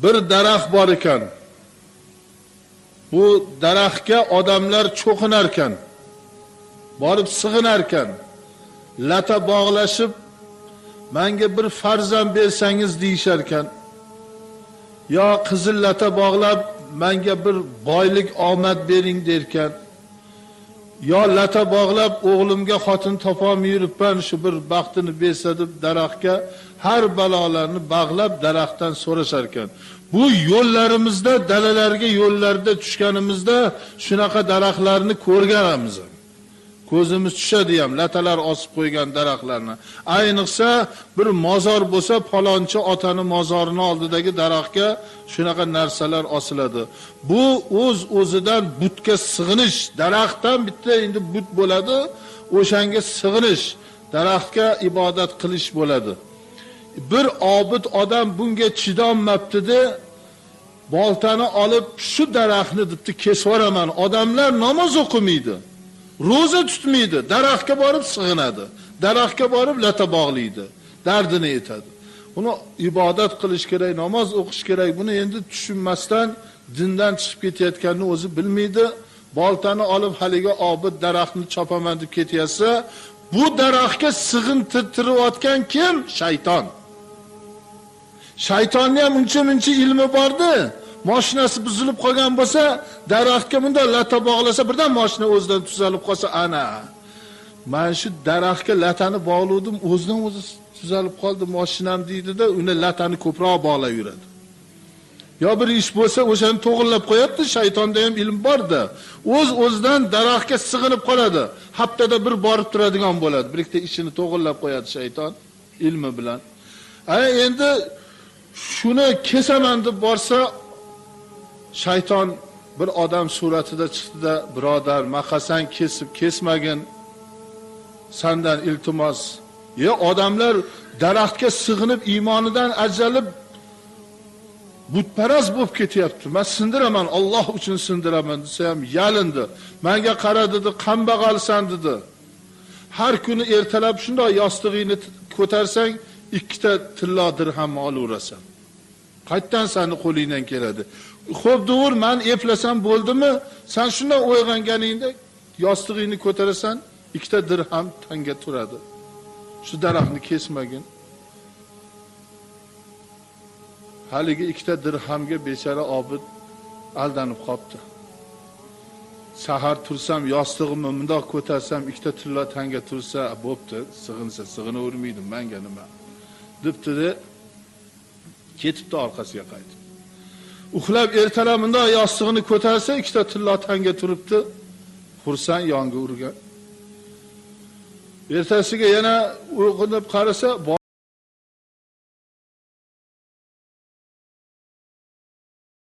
Bir daraxt bor ekan. Bu daraxtga odamlar cho'qinar ekan. Borib sig'inar ekan. Lata bog'lashib, menga bir farzand bersangiz deyishar ekan. Yo qizil lata bog'lab, menga bir boylik omad bering derkan. Yo lata bog'lab o'g'limga xotin topolmay yuribman, shu bir baxtini bersa deb daraxtga har balolarni bog'lab daraxtdan so'rashar ekan. Bu yo'llarimizda, dalalarga yo'llarda tushganimizda shunaqa daraxtlarni ko'rganmiz. Ko'zimiz tushadi ham latalar osib qo'ygan daraxtlarni. Ayniqsa bir mozor bo'lsa, palonchi otani mozorini oldidagi daraxtga shunaqa narsalar osiladi. Bu o'z o'zidan butga sig'inish, daraxtdan bitta endi but bo'ladi, o'shanga sig'inish, daraxtga ibodat qilish bo'ladi. Bir obid odam bunga chidolmabdi-da, boltani olib shu daraxtni debdi kesib yuboraman. Odamlar namoz o'qimaydi, ro'za tutmaydi, daraxtga borib sig'inadi, daraxtga borib lata bog'laydi, dardini aytadi. Buni ibodat qilish kerak, namoz o'qish kerak. Buni endi tushunmasdan dindan chiqib ketayotganini o'zi bilmaydi. Boltani olib haligi obid daraxtni chopaman deb ketyapsa, bu daraxtga sig'intirayotgan kim? Shayton. Shaytonni ham uncha-muncha ilmi bordi. Mashinasi buzilib qolgan bo'lsa, daraxtga bunday lata bog'lasa, birdan mashina o'zidan tuzalib qolsa, ana mana shu daraxtga latani bog'ladim, o'zidan o'zi tuzalib qoldi mashinam deydi-da, uni latani ko'proq bog'lab yuradi. Yo bir ish bo'lsa, o'shani to'g'rilab qo'yapti, shaytonda ham ilm bor-da. O'z-o'zidan daraxtga sig'inib qoladi. Haftada bir borib turadigan bo'ladi. Bir ikkita ishini to'g'rilab qo'yadi shayton ilmi bilan. Ana endi shuni kesaman deb borsa, shayton bir odam suratida chiqdi-da, birodar, maqasan kesib kesmagin, sendan iltimos. Ya odamlar daraxtga sig'inib iymonidan ajralib butparast bo'lib ketyapti. Men sindiraman, Alloh uchun sindiraman desa ham yalindi. Menga qara dedi, kambag'alsan dedi. Har kuni ertalab shunday yostig'ingni ko'tarsang, ikkita tillo dirhamni olaverasan. Qaytdan seni qo'lingdan keladi. Xo'p, dur, men eplasam bo'ldimi? Sen shunday uyg'onganingda yostig'ingni ko'tarasan, ikkita dirham tanga turadi. Shu daraxtni kesmagin. Haligi ikkita dirhamga bechora obid aldanib qopti. Sahar tursam yostig'imni bundoq ko'tarsam ikkita tillo tanga tursa, bo'pti, sig'insa sig'inavermaydi, menga nima debdi-da, ketibdi orqasiga qaytib. Uxlab ertalab bundoq yostig'ini ko'tarsa ikkita tillo tanga turibdi, xursand yonga urgan. Ertasiga yana uyg'onib qarasa,